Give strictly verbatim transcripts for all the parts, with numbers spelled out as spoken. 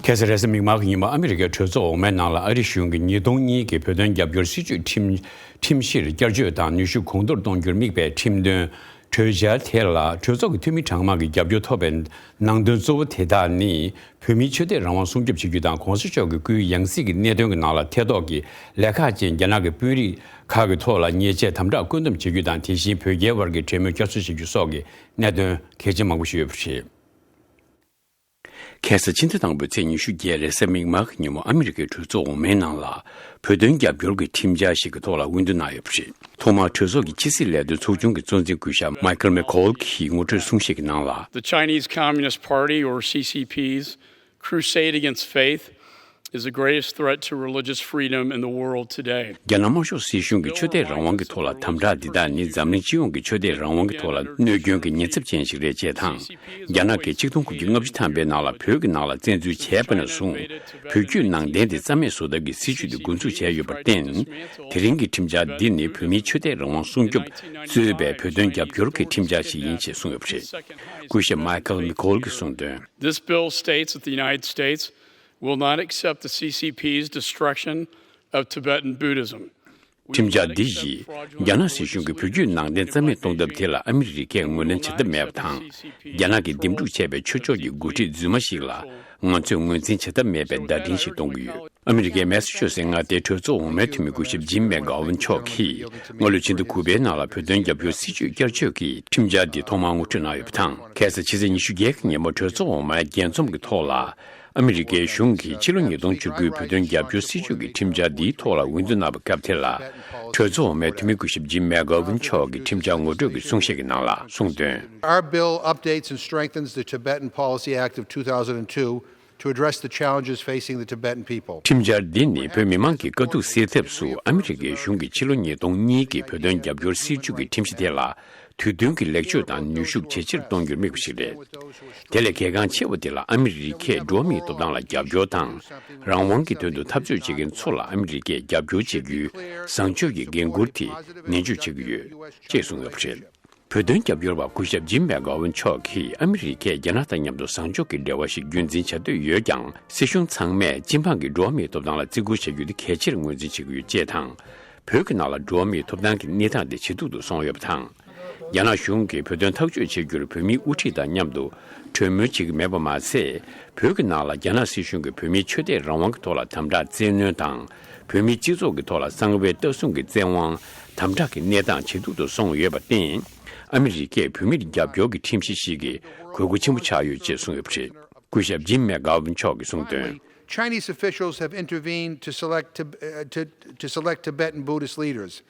ཁ་སང་རེས་གཟའ་མིག་དམར་གྱི་ཉིན་མོ་ཨ་མི་རི་ཀའི་གྲོས་ཚོགས་འོག་མའི་ནང་ལ་ཨ་རི་གཞུང་གིས་ཉིས་སྟོང་གཉིས་ཀྱི་བོད་དོན་རྒྱབ་སྐྱོར་སྲིད་ཇུས་ཁྲིམས་ཁྲིམས་གཞིར་བསྐྱར་བཅོས་དང་ནུས་ཤུགས་གོང་མཐོར་གཏོང་རྒྱུར་དམིགས་པའི་ཁྲིམས་དོན་གྲོས་འཆར་དེ་ལ་གྲོས་ཚོགས་ཀྱི་འཐུས་མི་གྲངས་མང་གི་རྒྱབ་སྐྱོར་ཐོབ་པའི་ནང་དོན་གཙོ་བོ་དེ་དག་ནི། བོད་མིའི་ཆོས་དད་རང་དབང་སྲུང་སྐྱོབ་བྱེད་རྒྱུ་དང་གོང་ས་མཆོག་གི་སྐུའི་ཡང་སྲིད་ཀྱི་གནད་དོན་གྱི་ནང་ལ་ཐེ་གཏོགས་ཀྱི་ལས་ཁག་ཅན་རྒྱ་ནག་གི་དཔོན་རིགས་ཁག་གི་ཐོག་ལ་ཉེས་ཆད་དམ་དྲག་བཀོད་འདོམས་བྱེད་རྒྱུ་དང་། དེ་བཞིན་བོད་རྒྱའི་དབར་གྱི་གྲོས་མོལ་བསྐྱར་གསོ་བྱེད་རྒྱུ་སོགས་ཀྱི་གནད་དོན་གལ་ཆེན་མང་པོ་ཞིག་ཡོད་པ་རེད། ཁ་སང་ཕྱི་ཟླ་དང་པོའི་ཚེས་ཉི་ཤུ་བརྒྱད་རེས་གཟའ་མིག་དམར་གྱི་ཉིན་མོ་ཨ་མི་རི་ཀའི་གྲོས་ཚོགས་འོག་མའི་ནང་ལ་བོད་དོན་རྒྱབ་སྐྱོར་གྱི་ཁྲིམས་འཆར་ཞིག་གི་ཐོག་ལ་འོས་བསྡུ་གནང་ཡོད་པ་རེད། ཐོག་མར་གྲོས་ཚོགས་ཀྱི་ཕྱི་སྲིད་ལས་དོན་ཚོགས་ཆུང་གི་གཙོ་འཛིན་སྐུ་ཞབས་མའི་ཁལ་མེ་ཁོལ་གྱིས་ངོ་སྤྲོད་གསུང་བཤད་ཀྱི་ནང་ལ། The Chinese Communist Party, or C C P's, crusade against faith is the greatest threat to religious freedom in the world today. རྒྱ་ནག་དམར་ཤོག་སྲིད་གཞུང་གིས་ཆོས་དད་རང་དབང་གི་ཐོག་ལ་དམ་དྲག་འདི་དག་ནི་འཛམ་གླིང་སྤྱི་ཡོངས་ཀྱི་ཆོས་དད་རང་དབང་གི་ཐོག་ལ་གནོད་སྐྱོན་གྱི་ཉེན་ཚབས་ཅན་ཞིག་རེད་ཅེས་དང་། རྒྱ་ནག་གིས་ཆིག་སྟོང་དགུ་བརྒྱ་ལྔ་བཅུ་ཐམ་པའི་ནང་ལ་བོད་ཀྱི་ནང་ལ་བཙན་འཛུལ་བྱས་པ་ནས་བཟུང་། བོད་བརྒྱུད་ནང་བསྟན་དེ་རྩ་མེད་བཟོ་ཐབས་ཀྱི་སྲིད་ཇུས་དེ་འགོ་འཛུགས་བྱས་ཡོད་པར་བརྟེན། དེ་རིང་གི་ཁྲིམས་འཆར་འདི་ནི་བོད་མིའི་ཆོས་དད་རང་དབང་སྲུང་སྐྱོབ་གཙོས་པའི་བོད་དོན་རྒྱབ་སྐྱོར་གྱི་ཁྲིམས་འཆར་ཞིག་ཡིན་ཞེས་གསུངས་ཡོད་པ་རེད། སྐུ་ཞབས་མའི་ཁལ་མེ་ཁོལ་གྱིས་གསུངས་དོན། This bill states that the United States will not accept the C C P's destruction of Tibetan Buddhism. ཁྲིམས་འཆར་འདི་ཡིས་རྒྱ་ནག་སྲིད་གཞུང་གིས་བོད་བརྒྱུད་ནང་བསྟན་རྩ་མེད་གཏོང་ཐབས་དེ་ལ་ཨ་མི་རི་ཀས་ངོས་ལེན་བྱ་ཐབས་མེད་པ་དང་། རྒྱ་ནག་གིས་འདེམས་སྒྲུག་བྱས་པའི་ཆོས་ཕྱོགས་ཀྱི་འགོ་ཁྲིད་རྫུན་མ་ཞིག་ལ་ང་ཚོས་ངོས་འཛིན་བྱ་ཐབས་མེད་པའི་བརྡ་འཕྲིན་ཞིག་གཏོང་གི་ཡོད། ཨ་མི་རི་ཀའི་མེ་སཱ་ཆུ་སེ་མངའ་སྡེའི་གྲོས་ཚོགས་འོག་མའི་འཐུས་མི་སྐུ་ཞབས་ཇིམ་མེག་གྷོ་ཝན་མཆོག་གིས་སྔ་ལོའི་ཕྱི་ཟླ་དགུ་པའི་ནང་ལ་བོད་དོན་རྒྱབ་སྐྱོར་སྲིད་ཇུས་བསྐྱར་བཅོས་ཀྱི་ཁྲིམས་འཆར་འདི་ཐོག་མར་ངོ་སྤྲོད་གནང་ཡོད་པ་དང་། ཁ་སང་ཕྱི་ཚེས་ཉི་ཤུ་བརྒྱད་ཀྱི་ཉིན་མོ་གྲོས་ཚོགས་འོག་མའི་རྒྱས་འཛོམས་ཀྱི་ཐོག་ལ། ཨ་མི་རི་ཀའི་གཞུང་གིས་ཕྱི་ལོ་ཉིས་སྟོང་བཅུ་དགུའི་བོད་དོན་རྒྱབ་སྐྱོར་སྲིད་ཇུས་ཀྱི་ཁྲིམས་འཆར་འདིའི་ཐོག་ལ་འོས་བསྡུ་གནང་བའི་སྐབས་དེ་ལ། གྲོས་ཚོགས་འོག་མའི་འཐུས་མི་སྐུ་ཞབས་ཇིམ་མེག་གྷོ་ཝན་མཆོག་གིས་ཁྲིམས་འཆར་ངོ་སྤྲོད་ཀྱི་གསུང་བཤད་ཀྱི་ནང་ལ་གསུངས་དོན། Our bill updates and strengthens the Tibetan Policy Act of two thousand two to address the challenges facing the Tibetan people. ཁྲིམས་འཆར་འདི་ནི་བོད་མི་མང་གི་དཀའ་སྡུག་སེལ་ཐབས་སུ་ཨ་མི་རི་ཀའི་གཞུང་གིས་ཕྱི་ལོ་ཉིས་སྟོང་གཉིས་ཀྱི་བོད་དོན་རྒྱབ་སྐྱོར་སྲིད་ཇུས་ཀྱི་ཁྲིམས་གཞི་དེ་ལ་དུས་བསྟུན་གྱི་ལེགས་བཅོས་དང་ནུས་ཤུགས་ཇེ་ཆེར་གཏོང་རྒྱུར་དམིགས་པ་ཞིག་རེད། དེ་ལས་གལ་འགངས་ཆེ་བ་དེ་ལ་ཨ་མི་རི་ཀས་འགྲོ་བ་མིའི་ཐོབ་ཐང་ལ་རྒྱབ་སྐྱོར་དང་། རང་དབང་གི་དོན་དུ་འཐབ་རྩོད་བྱེད་མཁན་ཚོ་ལ་ཨ་མི་རི་ཀས་རྒྱབ་སྐྱོར་བྱེད་རྒྱུའི་བཟང་སྤྱོད་ཀྱི་འགན་འཁུར་དེ་ནན་བརྗོད་བྱེད་ཀྱི་ཡོད་ཅེས་གསུངས་ཡོད་པ་རེད། བོད་དོན་རྒྱབ་སྐྱོར་བ་སྐུ་ཞབས་ཇིམ་མེག་གྷོ་ཝན་མཆོག་གིས་ཨ་མི་རི་ཀས་རྒྱ་ནག་དང་མཉམ་དུ་བཟང་ཕྱོགས་ཀྱི་འབྲེལ་བ་ཞིག་རྒྱུན་འཛིན་བྱ་འདོད་ཡོད་ཀྱང་། སྲིད་གཞུང་ཚང་མས་སྤྱི་འབངས་ཀྱི་འགྲོ་བ་མིའི་ཐོབ་ཐང་ལ་བརྩི་བཀུར་བྱ་རྒྱུ་དེ་གལ་ཆེར་ངོས་འཛིན་བྱེད་ཀྱི་ཡོད་ཅེས་དང་། བོད་ཀྱི་ནང་ལ་འགྲོ་བ་མིའི་ཐོབ་ཐང་གི་གནས་སྟངས་དེ་ཇེ་སྡུག་ཏུ་སོང་ཡོད་པ་དང་། རྒྱ་ནག་གཞུང་གིས་བོད་དོན་ཐག་གཅོད་བྱེད་རྒྱུར་བོད་མིའི་དབུ་ཁྲིད་དང་མཉམ་དུ་གྲོས་མོལ་བྱེད་ཀྱི་མེད་པ་མ་ཟད། བོད་ཀྱི་ནང་ལ་རྒྱ་ནག་སྲིད་གཞུང་གིས་བོད་མིའི་ཆོས་དད་རང་དབང་གི་ཐོག་ལ་དམ་དྲག་བཙན་གནོན་དང་། བོད་མིའི་སྤྱི་ཚོགས་ཀྱི་ཐོག་ལ་གསང་བའི་ལྟ་སྲུང་གི་བཙན་དབང་དམ་དྲག་གི་གནས་སྟངས་ཇེ་སྡུག་ཏུ་སོང་ཡོད་པར་བརྟེན། ཨ་མི་རི་ཀས་བོད་མིར་རྒྱབ་སྐྱོར་གྱི་ཁྲིམས་གཞི་ཞིག་གི་དགོས་མཁོ་ཆེན་པོ་ཆགས་ཡོད་ཅེས་གསུངས་ཡོད་པ་རེད། སྐུ་ཞབས་ཇིམ་མེག་གྷོ་ཝན་མཆོག་གིས་གསུངས་དོན། Chinese officials have intervened to select Tib- uh, to, to select Tibetan Buddhist leaders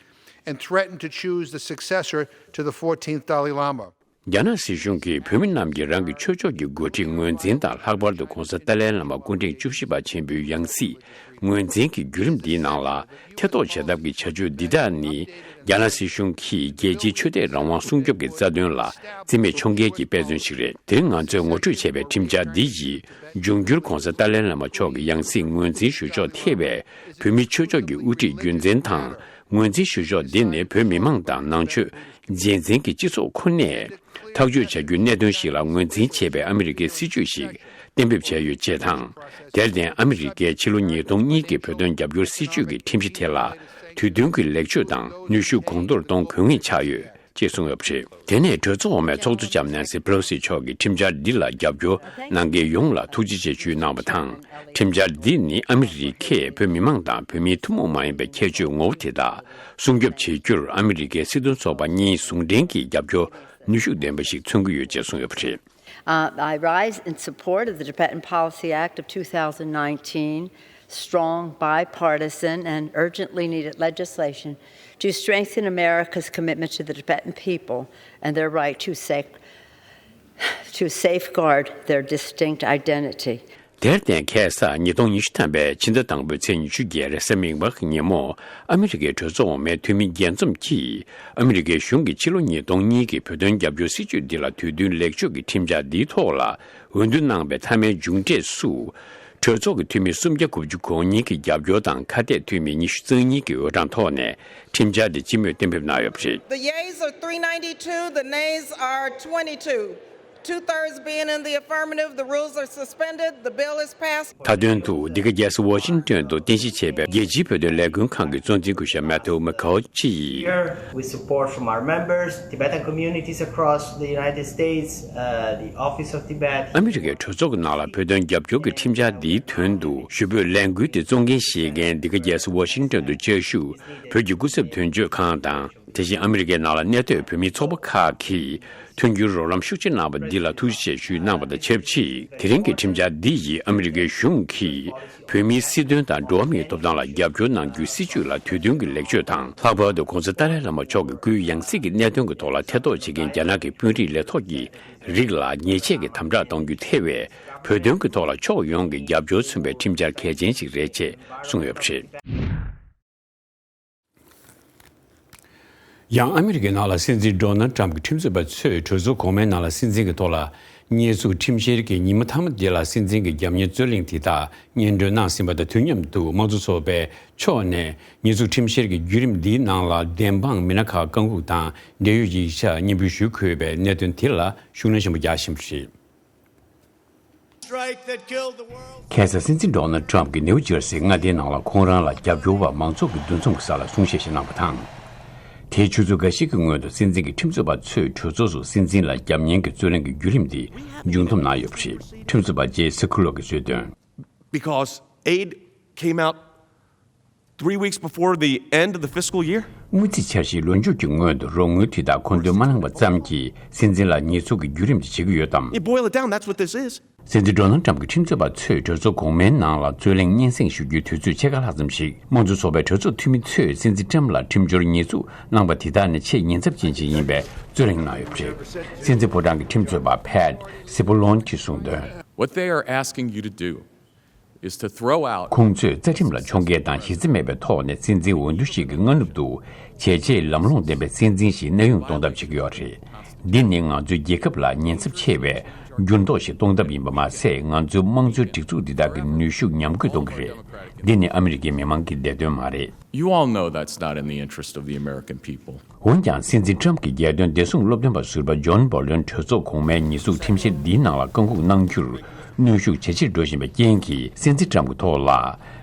and threatened to choose the successor to the fourteenth Dalai Lama. རྒྱ་ནག་སྲིད་གཞུང་གིས་བོད་མི་རྣམས་ཀྱིས་རང་གི་ཆོས་ཕྱོགས་ཀྱི་འགོ་ཁྲིད་ངོས་འཛིན་དང་། ལྷག་པར་དུ་༧གོང་ས་ཏཱ་ལའི་བླ་མ་སྐུ་ཕྲེང་བཅུ་བཞི་པ་ཆེན་པོའི་ཡང་སྲིད་ངོས་འཛིན་གྱི་བརྒྱུད་རིམ་འདིའི་ནང་ལ་ཐེ་གཏོགས་བྱེད་ཐབས་ཀྱི་བྱ་སྤྱོད་འདི་དག་ནི། རྒྱ་ནག་སྲིད་གཞུང་གིས་རྒྱལ་སྤྱིའི་ཆོས་དད་རང་དབང་སྲུང་སྐྱོབ་ཀྱི་རྩ་དོན་ལ་རྩིས་མེད་འཕྱོག་འགལ་གྱི་དཔེ་མཚོན་ཞིག་རེད། དེ་རིང་ང་ཚོས་ངོ་སྤྲོད་བྱས་པའི་ཁྲིམས་འཆར་འདི་ཡིས། འབྱུང་འགྱུར་༧གོང་ས་ཏཱ་ལའི་བླ་མ་མཆོག་གི་ཡང་སྲིད་ངོས་འཛིན་ཞུ་ཕྱོགས་ཐེ་བའི་བོད་མིའི་ཆོས་ཕྱོགས་ཀྱི་དབུ་ཁྲིད་རྒྱུན་འཛིན་དང་། ངོས་འཛིན་ཞུ་ཕྱོགས་འདི་ནི་བོད་མི་མང་དང་ནང་ཆོས་རྗེས་འཛིན་གྱི་སྤྱི་ཚོགས་ཁོ་ནས་ཐག་གཅོད་བྱ་རྒྱུའི་གནད་དོན་ཞིག་ལ་ངོས་འཛིན་བྱེད་པའི་ཨ་མི་རི་ཀའི་སྲིད་ཇུས་ཤིག་གཏན་འབེབས་བྱས་ཡོད་ཅེས་དང་། དེར་བརྟེན་ཨ་མི་རི་ཀས་ཕྱི་ལོ་ཉིས་སྟོང་གཉིས་ཀྱི་བོད་དོན་རྒྱབ་སྐྱོར་སྲིད་ཇུས་ཀྱི་ཁྲིམས་གཞི་དེ་ལ་དུས་བསྟུན་གྱི་ལེགས་བཅོས་དང་ནུས་ཤུགས་གོང་མཐོར་གཏོང་དགོས་ངེས་ཆགས་ཡོད། ཅེས་གསུངས་ཡོད་པ་རེད། དེ་ནས་གྲོས་ཚོགས་འོག་མའི་ཚོགས་གཙོ་ལྕམ་ནེན་སི་པེ་ལོ་སི་མཆོག་གིས་ཁྲིམས་འཆར་འདི་ལ་རྒྱབ་སྐྱོར་གནང་མཁན་ཡོངས་ལ་ཐུགས་རྗེ་ཆེ་ཞུས་གནང་བ་དང་། ཁྲིམས་འཆར་འདི་ནི་ཨ་མི་རི་ཀས་བོད་མི་མང་དང་བོད་མིའི་ཐུན་མོང་མ་ཡིན་པའི་ཁྱད་ཆོས་ངོ་བོ་དེ་དག་སྲུང་སྐྱོབ་བྱེད་རྒྱུར་ཨ་མི་རི་ཀའི་སྲིད་དོན་ཚོགས་པ་གཉིས་ཟུང་འབྲེལ་གྱིས་རྒྱབ་སྐྱོར་ནུས་ཤུགས་ལྡན་པ་ཞིག་མཚོན་གྱི་ཡོད་ཅེས་གསུངས་ཡོད་པ་རེད། Uh, I rise in support of the Tibetan Policy Act of two thousand nineteen, strong, bipartisan, and urgently needed legislation to strengthen America's commitment to the Tibetan people and their right to sec- to safeguard their distinct identity. དེར་བརྟེན་ཁ་སང་ཉིས་སྟོང་ཉི་ཤུ་ཐམ་པའི་ཕྱི་ཟླ་དང་པོའི་ཚེས་ཉི་ཤུ་བརྒྱད་རེས་གཟའ་མིག་དམར་གྱི་ཉིན་མོ་ཨ་མི་རི་ཀའི་གྲོས་ཚོགས་འོག་མའི་འཐུས་མི་རྒྱས་འཛོམས་ཀྱིས་ཨ་མི་རི་ཀའི་གཞུང་གིས་ཕྱི་ལོ་ཉིས་སྟོང་གཉིས་ཀྱི་བོད་དོན་རྒྱབ་སྐྱོར་སྲིད་ཇུས་འདི་ལ་དུས་བསྟུན་ལེགས་བཅོས་ཀྱི་ཁྲིམས་འཆར་འདིའི་ཐོག་ལ་འོས་བསྡུ་གནང་བའི་མཐའ་མའི་མཇུག་འབྲས་སུ། གྲོས་ཚོགས་ཀྱི་འཐུས་མི་སུམ་བརྒྱ་དགུ་བཅུ་གོ་གཉིས་ཀྱི་རྒྱབ་སྐྱོར་དང་ཁ་གཏད་འཐུས་མི་ཉི་ཤུ་རྩ་གཉིས་ཀྱི་འོས་གྲངས་ཐོག་ནས་ཁྲིམས་འཆར་དེ་སྤྱི་མོས་གཏན་འབེབས་གནང་ཡོད་པ་རེད། The yeas are three ninety-two, the nays are twenty-two. Two-thirds being in the affirmative, the rules are suspended, the bill is passed. མཐའ་དོན་དུ་འདི་ག་རྒྱལ་ས་ཝ་ཤིང་ཏོན་དུ་རྟེན་གཞི་བྱས་པའི་རྒྱལ་སྤྱིའི་བོད་དོན་ལས་འགུལ་ཁང་གི་གཙོ་འཛིན་སྐུ་ཞབས་Matthew McCaughey་ཡིས། Here, with support from our members, Tibetan communities across the United States, uh, the Office of Tibet. ཨ་མི་རི་ཀའི་གྲོས་ཚོགས་ཀྱི་ནང་ལ་བོད་དོན་རྒྱབ་སྐྱོར་གྱི་ཁྲིམས་འཆར་འདིའི་དོན་དུ་ཞུ་འབོད་ལས་འགུལ་དེ་གཙོ་འགན་བཞེས་མཁན་འདི་ག་རྒྱལ་ས་ཝ་ཤིང་ཏོན་དུ་བཅའ་བཞུགས་བོད་ཀྱི་སྐུ་ཚབ་དོན་གཅོད་ཁང་དང་། དེ་བཞིན་ཨ་མི་རི་ཀའི་ནང་ལ་གནས་སྡོད་བོད་མིའི་ཚོགས་པ་ཁག་གིས་མཐུན་འགྱུར་རོགས་རམ་ཤུགས་ཆེ་གནང་བ་འདི་ལ་ཐུགས་རྗེ་ཆེ་ཞུས་གནང་བ་དང་ཆབས་ཅིག་དེ་རིང་གི་ཁྲིམས་འཆར་འདི་ཡིས་ཨ་མི་རི་ཀའི་གཞུང་གིས་བོད་མིའི་སྲིད་དོན་དང་འགྲོ་བ་མིའི་ཐོབ་ཐང་ལ་རྒྱབ་སྐྱོར་གནང་རྒྱུའི་སྲིད་བྱུས་ལ་དུས་མཐུན་གྱི་ལེགས་བཅོས་དང་། ལྷག་པར་དུ་༸གོང་ས་ཏཱ་ལའི་བླ་མ་མཆོག་གི་སྐུའི་ཡང་སྲིད་ཀྱི་གནད་དོན་གྱི་ཐོག་ལ་ཐེ་གཏོགས་བྱེད་མཁན་རྒྱ་ནག་གི་དཔོན་རིགས་ལས་ཐོག་གི་རིགས་ལ་ཉེས་ཆད་ཀྱི་དམ་དྲག་གཏོང་རྒྱུ་ཐེ་བའི་བོད་དོན་གྱི་ཐོག་ལ་ཕྱོགས་ཡོངས་ཀྱི་རྒྱབ་སྐྱོར་མཚོན་པའི་ཁྲིམས་འཆར་གལ་ཆེན་ཞིག་རེད་ཅེས་གསུངས་ཡོད་པ་རེད། ཡང་ཨ་མི་རི་ཀའི་ནང་ལ་སྲིད་འཛིན་ཌོ་ནལ་ཊམ་གྱི་ཁྲིམས་རྩོད་པ་ཚོས་གྲོས་ཚོགས་གོང་མའི་ནང་ལ་སྲིད་འཛིན་གྱི་ཐོག་ལ་ཉེས་འཛུགས་ཁྲིམས་བཤེར་གྱི་ཉི་མ་མཐའ་མ་དེ་ལ་སྲིད་འཛིན་གྱི་རྒྱབ་གཉེར་རྩོད་གླེང་དེ་དག་སྙན་སྒྲོན་གནང་ཟིན་པ་དང་དུས་མཉམ་དུ་དམངས་གཙོ་ཚོགས་པའི་ཕྱོགས་ནས་ཉེས་འཛུགས་ཁྲིམས་བཤེར་གྱི་བརྒྱུད་རིམ་འདིའི་ནང་ལ་བདེན་དཔང་མི་སྣ་ཁག་བཀག་འགོག་དང་འབྲེལ་ཡོད་ཡིག་ཆ་སྙན་འབུལ་ཞུ་དགོས་པའི་གནད་དོན་དེ་ལ་ཤུགས་སྣོན་ཆེན་པོ་རྒྱག་བཞིན་པ་རེད། Strike that killed the world. ཁ་སང་སྲིད་འཛིན་ཌོ་ནལ་ཊམ་གྱིས་ནེའུ་ཇར་སིའི་མངའ་སྡེའི་ནང་ལ་ཁོང་རང་ལ་རྒྱབ་སྐྱོར་བ་མང་ཚོགས་ཀྱི་འདུ་འཛོམས་ཀྱི་ས་ལ་གསུང་བཤད་ཞིག་གནང་བ་དང་། དེའི་ཆུ་ཚོད་འགའ་ཤས་ཀྱི་སྔོན་དུ་སྲིད་འཛིན་གྱི་ཁྲིམས་རྩོད་པ་ཚོས་གྲོས་ཚོགས་སུ་སྲིད་འཛིན་ལ་རྒྱབ་གཉེར་གྱི་རྩོད་གླེང་གི་བརྒྱུད་རིམ་འདི་མཇུག་བསྡོམས་གནང་ཡོད་པ་རེད། ཁྲིམས་རྩོད་པ་ཇེ་སི་ཁུ་ལོ་གིས་གསལ་སྟོན། Because aid came out three weeks before the end of the fiscal year. དངུལ་རྩིས་འཆར་གཞིའི་ལོ་མཇུག་གི་སྔོན་དུ་རོགས་དངུལ་དེ་དག་མཁོ་འདོན་མ་གནང་བ་ཙམ་གྱིས་སྲིད་འཛིན་ལ་ཉེས་འཛུགས་ཀྱི་བརྒྱུད་རིམ་དེ་བྱེད་ཀྱི་ཡོད་དམ། You boil it down, that's what this is. སྲིད་འཛིན་ཌོ་ནལ་ཊམ་གྱི་ཁྲིམས་རྩོད་པ་ཚོས་གྲོས་ཚོགས་གོང་མའི་ནང་ལ་རྩོད་གླེང་སྙན་སེང་ཞུ་རྒྱུའི་དུས་ཚོད་ཕྱེད་ཀ་ལྷག་ཙམ་ཞིག་དམངས་གཙོ་ཚོགས་པའི་གྲོས་ཚོགས་འཐུས་མི་ཚོས་སྲིད་འཛིན་ཊམ་ལ་ཁྲིམས་སྦྱོར་ཉེས་འཛུགས་གནང་བ་དེ་དག་ནི་ཆེས་ཉེན་ཚབས་ཅན་ཞིག་ཡིན་པའི་རྩོད་གླེང་གནང་ཡོད་པ་རེད། སྲིད་འཛིན་ཕོ་བྲང་གི་ཁྲིམས་རྩོད་པ་ཕེཊ་སི་པོ་ལོན་གྱིས་གསུངས་དོན། What they are asking you to do is to throw out ཁོང་ཚོས་རྩ་ཁྲིམས་ལ་ཕྱོགས་འགལ་དང་གཞི་རྩ་མེད་པའི་ཐོག་ནས་སྲིད་འཛིན་འོས་བསྡུ་ཞིག་གི་སྔ་ནུབ་ཏུ་བྱས་རྗེས་ལམ་ལྷོང་ལྡན་པའི་སྲིད་འཛིན་ཞིག་གནས་དབྱུང་གཏོང་ཐབས་བྱེད་ཀྱི་ཡོད་རེད། འདི་ནི་ང་ཚོའི་རྒྱལ་ཁབ་ལ་ཉེན་ཚབས་ཆེ་བའི་འགྱུར་ལྡོག་ཞིག་གཏོང་ཐབས་ཡིན་པ་མ་ཟད། ང་ཚོའི་དམངས་གཙོའི་སྒྲིག་འཛུགས་འདི་དག་གི་ནུས་ཤུགས་ཉམས་རྒུད་གཏོང་གི་རེད། འདི་ནི་ཨ་མི་རི་ཀའི་མི་མང་གི་བདེ་དོན་མ་རེད། You all know that's not in the interest of the American people. འོན་ཀྱང་སྲིད་འཛིན་ཊམ་གྱི་རྒྱལ་དོན་བདེ་སྲུང་སློབ་སྟོན་པ་ཟུར་པ་ཇོན་བོལ་ཌན་གྲོས་ཚོགས་གོང་མའི་ཉེས་འཛུགས་ཁྲིམས་བཤེར་འདིའི་ནང་ལ་བཀག་འགོག་གནང་རྒྱུར་གནོན་ཤུགས་ཇེ་ཆེར་འགྲོ་བཞིན་པའི་རྐྱེན་གྱིས་སྲིད་འཛིན་ཊམ་གྱི་ཐོག་ལ་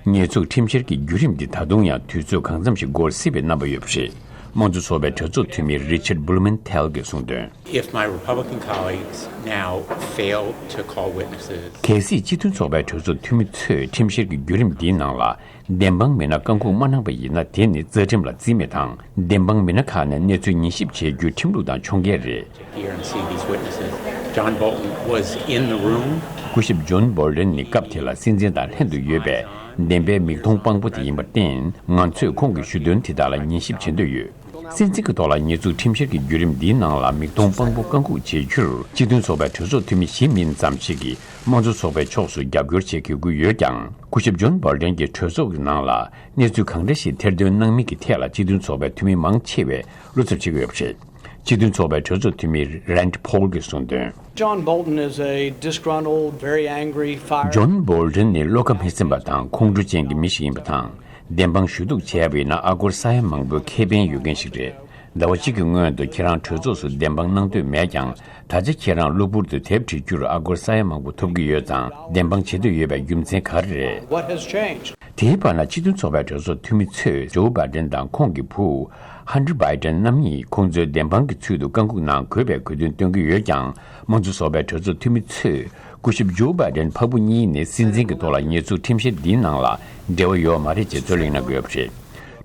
ཉེས་འཛུགས་ཁྲིམས་བཤེར་གྱི་བརྒྱུད་རིམ་འདི་ད་དུང་ཡང་དུས་ཚོད་གང་འཚམ་ཞིག་འགོར་སྲིད་པའི་རྣམ་པ་ཡོད་པ་རེད། དམངས་གཙོ་ཚོགས་པའི་གྲོས་ཚོགས་འཐུས་མི་རི་ཆར་བྷུ་ལུ་མེན་ཐེལ་གྱིས་གསུངས་དོན། If my Republican colleagues now fail to call witnesses, གལ་སྲིད་སྤྱི་མཐུན་ཚོགས་པའི་གྲོས་ཚོགས་འཐུས་མི་ཚོས་ཁྲིམས་བཤེར་གྱི་བརྒྱུད་རིམ་འདིའི་ནང་ལ་བདེན་དཔང་མི་སྣ་བཀག་འགོག་མ་གནང་པ་ཡིན་ན། དེ་ནི་རྩ་ཁྲིམས་ལ་རྩིས་མེད་དང་། བདེན་དཔང་མི་སྣ་ཁག་ནས་གནས་ཚུལ་ཉན་ཞིབ་བྱེད་རྒྱུ་ཁྲིམས་ལུགས་དང་ཕྱོགས་འགལ་རེད། Hear and see these witnesses. John Bolton was in the room. སྐུ་ཞབས་ཇོན་བོལ་ཌན་ནི་སྐབས་དེ་ལ་སྲིད་འཛིན་དང་ལྷན་དུ་ཡོད་པའི་བདེན་པའི་མིག་མཐོང་དཔང་པོ་དེ་ཡིན་པར་བརྟེན། ང་ཚོས་ཁོང་གི་ཞུ་དོན་དེ་དག་ལ་ཉན་ཞིབ་བྱེད་འདོད་ཡོད། སྲིད་འཛིན་གྱི་ཐོག་ལ་ཉེས་འཛུགས་ཁྲིམས་བཤེར་གྱི་བརྒྱུད་རིམ་འདིའི་ནང་ལ་མིག་མཐོང་དཔང་པོ་བཀག་འགོག་བྱེད་རྒྱུར་སྤྱི་མཐུན་ཚོགས་པའི་གྲོས་ཚོགས་འཐུས་མི་བཞི་མིན་ཙམ་ཞིག་གིས་དམངས་གཙོ་ཚོགས་པའི་ཕྱོགས་སུ་རྒྱབ་སྐྱོར་བྱེད་དགོས་ཀྱི་ཡོད་ཀྱང་། སྐུ་ཞབས་ཇོན་བོལ་ཌན་གྱིས་གྲོས་ཚོགས་ཀྱི་ནང་ལ་གནས་ཚུལ་གང་འདྲ་ཞིག་ཐེར་འདོན་གནང་མིན་གྱི་ཐད་ལ་སྤྱི་མཐུན་ཚོགས་པའི་འཐུས་མི་མང་ཆེ་བས་བློ་འཚབ་བྱེད་ཀྱི་ཡོད་པ་རེད། སྤྱི་མཐུན་ཚོགས་པའི་གྲོས་ཚོགས་འཐུས་མི་རན་ཌི་ཕོལ་གྱིས་གསུངས་དོན། John Bolton is a disgruntled, very angry, fired. ཇོན་བོལ་ཌན་ནི་བློ་ཁ་མི་སིམ་པ་དང་ཁོང་ཁྲོ་ཅན་གྱི་མི་ཞིག་ཡིན་པ་དང་། བདེན་དཔང་ཞུ་གཏུག་བྱས་པ་ཡིན་ན་ཨ་སྒོར་ས་ཡ་མང་པོའི་ཁེ་ཕན་ཡོད་མཁན་ཞིག་རེད། ཟླ་བ་གཅིག་གི་སྔོན་དུ་ཁྱེད་རང་གྲོས་ཚོགས་སུ་བདེན་དཔང་གནང་འདོད་མེད་ཀྱང་། ད་ཆ་ཁྱེད་རང་གློ་བུར་དུ་དེབ་བྲིས་རྒྱུར་ཨ་སྒོར་ས་ཡ་མང་པོ་ཐོབ་ཀྱི་ཡོད་ཙང་། བདེན་དཔང་བྱེད་འདོད་ཡོད་པའི་རྒྱུ་མཚན་ག་རེ་རེད། What has changed? དེའི་བར་ན་སྤྱི་མཐུན་ཚོགས་པའི་གྲོས་ཚོགས་འཐུས་མི་ཚོས་ཇོ་བྷའི་ཌེན་དང་ཁོང་གི་བུ་ཧན་ཊར་བྷའི་ཌེན་རྣམ་གཉིས་ཁོང་ཚོའི་བདེན་དཔང་གི་ཚུལ་དུ་བཀག་འགོག་གནང་དགོས་པའི་དགོས་འདུན་བཏོན་གྱི་ཡོད་ཀྱང་། དམངས་གཙོ་ཚོགས་པའི་གྲོས་ཚོགས་འཐུས་མི་ཚོས་སྐུ་ཞབས་ཇོ་བྷའི་ཌེན་ཕ་བུ་གཉིས་ནི་སྲིད་འཛིན་གྱི་ཐོག་ལ་ཉེས་འཛུགས་ཁྲིམས་བཤེར་འདིའི་ནང་ལ་འབྲེལ་བ་ཡོད་མ་རེད་ཅེས་རྩོད་གླེང་གནང་གི་ཡོད་པ་རེད།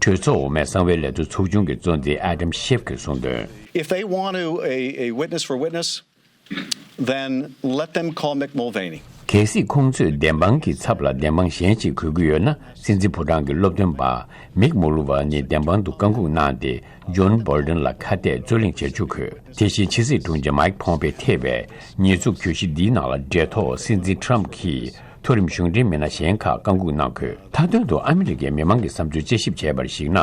གྲོས་ཚོགས་འོག་མའི་གསང་བའི་ལས་དོན་ཚོགས་ཆུང་གི་གཙོ་འཛིན་ཨ་དམ་ཤེབ་ཀྱིས་གསུངས་དོན། If they want to, a, a witness for witness, then let them call Mick Mulvaney. གལ་སྲིད་ཁོང་ཚོས་བདེན་དཔང་གི་ཚབ་ལ་བདེན་དཔང་གཞན་ཞིག་དགོས་ཀྱི་ཡོད་ན། སྲིད་འཛིན་ཕོ་བྲང་གི་སློབ་སྟོན་པ་མིག་མུ་ལུ་ཝ་ནི་བདེན་དཔང་དུ་བཀག་འགོག་གནང་སྟེ། ཇོན་བོལ་ཌེན་ལ་ཁ་གཏད་རྩོད་གླེང་བྱེད་ཆོག་གི། དེ་བཞིན་ཕྱི་སྲིད་དྲུང་ཆེ་མའིག་ཕོམ་པེ་ཐེ་བས་ཉེས་འཛུགས་གྱོད་གཞི་འདིའི་ནང་ལ་འབྲེལ་ཐོག་སྲིད་འཛིན་ཊམ་གྱིས་མཐོ་རིམ་གཞུང་འབྲེལ་མི་སྣ་གཞན་ཁག་བཀག་འགོག་གནང་དགོས། མཐའ་དོན་དུ་ཨ་མི་རི་ཀའི་མི་མང་གི་བསམ་ཚུལ་དཔྱད་ཞིབ་བྱས་པར་གཞིགས་ན།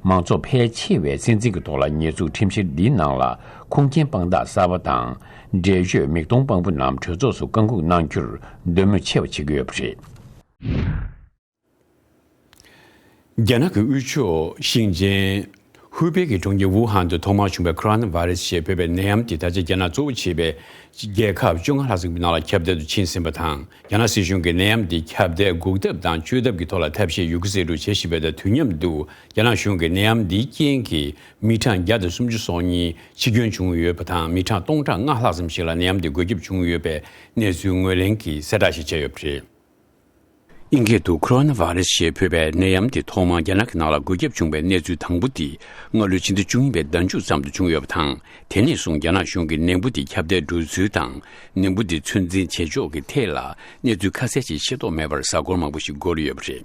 མང་ཚོགས་ཕལ་ཆེ་བས་སྲིད་འཛིན་གྱི་ཐོག་ལ་ཉེས་འཛུགས་ཁྲིམས་བཤེར་འདིའི་ནང་ལ་ཁུངས་སྐྱེལ་དཔང་རྟགས་གསར་པ་དང་། འགྲེལ་བརྗོད་མིག་མཐོང་དཔང་པོ་རྣམས་གྲོས་ཚོགས་སུ་བཀག་འགོག་གནང་རྒྱུར་འདོད་མོས་ཆེ་བ་བྱེད་ཀྱི་ཡོད་པ་རེད། རྒྱ་ནག་གི་དབུས་ཕྱོགས་ཞིང་ཆེན་ ཧུའུ་པེ་གི་གྲོང་ཁྱེར་ཝུ་ཧན་དུ་ཐོག་མར་བྱུང་བའི་ཁོ་རོ་ན་བྷ་རེ་སི་ཞེས་འབོད་པའི་ནད་ཡམས་འདི་ད་ཆ་རྒྱ་ནག་གཙོ་བོ་བྱས་པའི་རྒྱལ་ཁབ་བཅོ་ལྔ་ལྷག་ཙམ་གྱི་ནང་ལ་ཁྱབ་གདལ་དུ་ཕྱིན་ཟིན་པ་དང་། རྒྱ་ནག་སྲིད་གཞུང་གིས་ནད་ཡམས་འདི་ཁྱབ་གདལ་འགོག་ཐབས་དང་བཅོས་ཐབས་ཀྱི་ཐོག་ལ་ཐབས་ཤེས་ཡོད་རྒུ་ཟེར་རུ་བྱེད་བཞིན་པའི་དུས་མཉམ་དུ། རྒྱ་ནག་གཞུང་གིས་ནད་ཡམས་འདིའི་རྐྱེན་གྱིས་མི་གྲངས་བརྒྱ་དང་སུམ་ཅུ་སོ་གཉིས་འཆི་སྐྱོན་བྱུང་ཡོད་པ་དང་། མི་གྲངས་སྟོང་ཕྲག་ལྔ་ལྷག་ཙམ་ཞིག་ལ་ནད་ཡམས་འདི་འགོས་ཁྱབ་བྱུང་ཡོད་པའི་གནས་ཚུལ་ངོས་ལེན་གྱིས་གསལ་བསྒྲགས་ཤིག་བྱས་ཡོད་པ་རེད། དབྱིན་སྐད་དུ་ཁོ་རོ་ན་བྷ་རེ་སི་ཞེས་འབོད་པའི་ནད་ཡམས་འདི་ཐོག་མར་རྒྱ་ནག་གི་ནང་ལ་འགོས་ཁྱབ་བྱུང་བའི་གནས་ཚུལ་དང་པོ་འདི་སྔ་ལོའི་ཕྱི་ཟླ་བཅུ་གཉིས་པའི་ཟླ་མཇུག་ཙམ་དུ་བྱུང་ཡོད་པ་དང་། དེ་ནས་བཟུང་རྒྱ་ནག་གཞུང་གིས་ནད་འབུ་འདི་ཁྱབ་གདལ་འགྲོ་ཚུལ་དང་། ནད་འབུ་འདི་ཚོད་འཛིན་བྱེད་ཕྱོགས་ཀྱི་ཐད་ལ་གནས་ཚུལ་ཁ་གསལ་ཞིག་ཤེས་རྟོགས་མེད་པར་གཟའ་འཁོར་མང་པོ་ཞིག་འགོར་ཡོད་པ་རེད།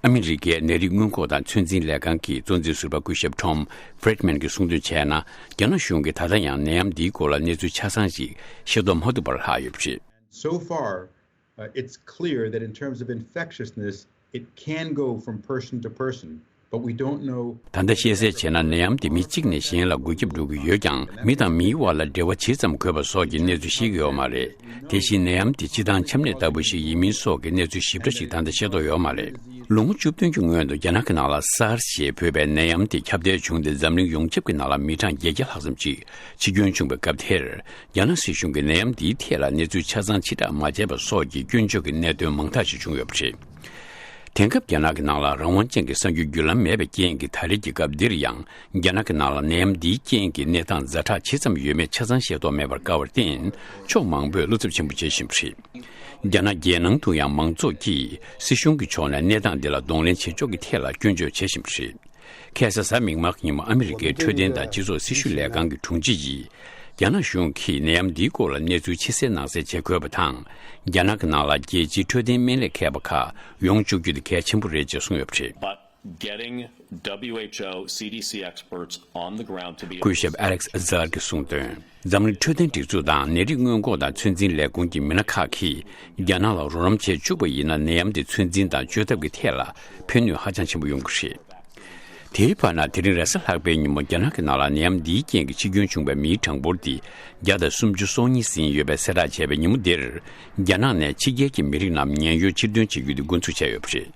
ཨ་མི་རི་ཀའི་ནད་རིགས་སྔོན་འགོག་དང་ཚོད་འཛིན་ལས་ཁང་གི་གཙོ་འཛིན་ཟུར་པ་སྐུ་ཞབས་Tom Friedman གྱིས་གསུངས་དོན་བྱས་ན། རྒྱ་ནག་གཞུང་གིས་ད་ལྟ་ཡང་ནད་ཡམས་འདིའི་སྐོར་ལ་གནས་ཚུལ་ཆ་ཚང་ཞིག་ཤེས་རྟོགས་མ་ཐུབ་པར་ལྷག་ཡོད་པ་རེད། So far, uh, it's clear that in terms of infectiousness, it can go from person to person, but we don't know. ད་ལྟ་ཤེས་གསལ་བྱས་ན། ནད་ཡམས་དེ་མི་གཅིག་ནས་གཞན་ལ་འགོས་ཁྱབ་འགྲོ་གི་ཡོད་ཀྱང་། མི་དང་མིའི་དབར་ལ་འབྲེལ་བ་ཇི་ཙམ་དགོས་པ་སོགས་ཀྱི་གནས་ཚུལ་ཤེས་ཀྱི་ཡོད་མ་རེད། དེ་བཞིན་ནད་ཡམས་དེ་སྤྱི་བཏང་ཆམ་ནད་ལྟ་བུ་ཞིག་ཡིན་མིན་སོགས་ཀྱི་གནས་ཚུལ་ཞིབ་ཕྲ་ཞིག་ད་ལྟ་ཤེས་རྟོགས་ཡོད་མ་རེད། ལོ་ངོ་བཅུ་བདུན་གྱི་སྔོན་དུ་རྒྱ་ནག་གི་ནང་ལ་SARS ཞེས་འབོད་པའི་ནད་ཡམས་དེ་ཁྱབ་གདལ་བྱུང་སྟེ། འཛམ་གླིང་ཡོངས་ཁྱབ་ཀྱི་ནང་ལ་མི་གྲངས་བརྒྱད་བརྒྱ་ལྷག་ཙམ་ཞིག་འཆི་སྐྱོན་བྱུང་བའི་སྐབས་དེར། རྒྱ་ནག་སྲིད་གཞུང་གིས་ནད་ཡམས་འདིའི་ཐད་ལ་གནས་ཚུལ་ཆ་ཚང་ཕྱིར་བསྒྲགས་མ་བྱས་པ་སོགས་ཀྱི་སྐྱོན་བརྗོད་ཀྱི་གནད་དོན་མང་དག་ཞིག་བྱུང་ཡོད་པ་རེད། དེང་སྐབས་རྒྱ་ནག་གི་ནང་ལ་རང་དབང་ཅན་གྱི་གསར་འགྱུར་བརྒྱུད་ལམ་མེད་པའི་རྐྱེན་གྱིས། ད་རེས་ཀྱི་སྐབས་འདིར་ཡང་རྒྱ་ནག་གི་ནང་ལ་ནད་ཡམས་འདིའི་རྐྱེན་གྱིས་གནས་སྟངས་ཛ་དྲག་ཇི་ཙམ་ཡོད་མེད་ཆ་ཚང་ཤེས་རྟོགས་མེད་པར་དཀའ་བར་བརྟེན། ཕྱོགས་མང་པོས་བློ་འཚབ་ཆེན་པོ་བྱེད་བཞིན་པ་རེད། རྒྱ་ནག་རྒྱལ་ནང་དུ་ཡང་མང་ཚོགས་ཀྱིས་སྲིད་གཞུང་གི་ཕྱོགས་ནས་གནས་སྟངས་འདི་ལ་གདོང་ལེན་བྱེད་ཕྱོགས་ཀྱི་ཐད་ལ་སྐྱོན་བརྗོད་བྱེད་བཞིན་པ་རེད། ཁ་སང་གཟའ་མིག་དམར་གྱི་ཉིན་མོ་ཨ་མི་རི་ཀའི་འཕྲོད་བསྟེན་དང་སྤྱི་ཚོགས་སྲི་ཞུ་ལས་ཁང་གི་དྲུང་ཆེ་ཡིས། རྒྱ་ནག་གཞུང་གིས་ནད་ཡམས་འདིའི་སྐོར་ལ་གནས་ཚུལ་ཕྱི་གསལ་ནང་གསལ་བྱེད་དགོས་པ་དང་། རྒྱ་ནག་གི་ནང་ལ་རྒྱལ་སྤྱིའི་འཕྲོད་བསྟེན་སྨན་ལས་མཁས་པ་ཁག་ཡོང་བཅུག་རྒྱུ་དེ་གལ་ཆེན་པོ་རེད་ཅེས་གསུངས་ཡོད་པ་རེད། But getting W H O, C D C experts on the ground to be able to སྐུ་ཞབས་Alex Azar གྱིས་གསུངས་དོན། འཛམ་གླིང་འཕྲོད་བསྟེན་སྒྲིག་འཛུགས་དང་ནད་རིགས་སྔོན་འགོག་དང་ཚོད་འཛིན་ལས་ཁུངས་ཀྱི་མི་སྣ་ཁག་གིས་རྒྱ་ནག་ལ་རོགས་རམ་བྱེད་བཅུག་པ་ཡིན་ན། ནད་ཡམས་དེ་ཚོད་འཛིན་དང་བཅོས་ཐབས་ཀྱི་ཐད་ལ་ཕན་ནུས་ཧ་ཅང་ཆེན་པོ་ཡོང་གི་རེད། དེའི་བར་ན། དེ་རིང་རེས་གཟའ་ལྷག་པའི་ཉིན་མོ་རྒྱ་ནག་གི་ནང་ལ་ནད་ཡམས་འདིའི་རྐྱེན་གྱིས་འཆི་སྐྱོན་བྱུང་བའི་མིའི་གྲངས་འབོར་དེ་བརྒྱ་དང་སུམ་ཅུ་སོ་གཉིས་ཟིན་ཡོད་པའི་གསལ་བསྒྲགས་བྱས་པའི་ཉིན་མོ་འདིར། རྒྱ་ནག་ནས་ཕྱི་རྒྱལ་གྱི་མི་རིགས་རྣམས་ཉེན་གཡོལ་ཕྱིར་འདོན་བྱེད་རྒྱུ་དེ་འགོ་འཛུགས་བྱས་ཡོད་པ་རེད།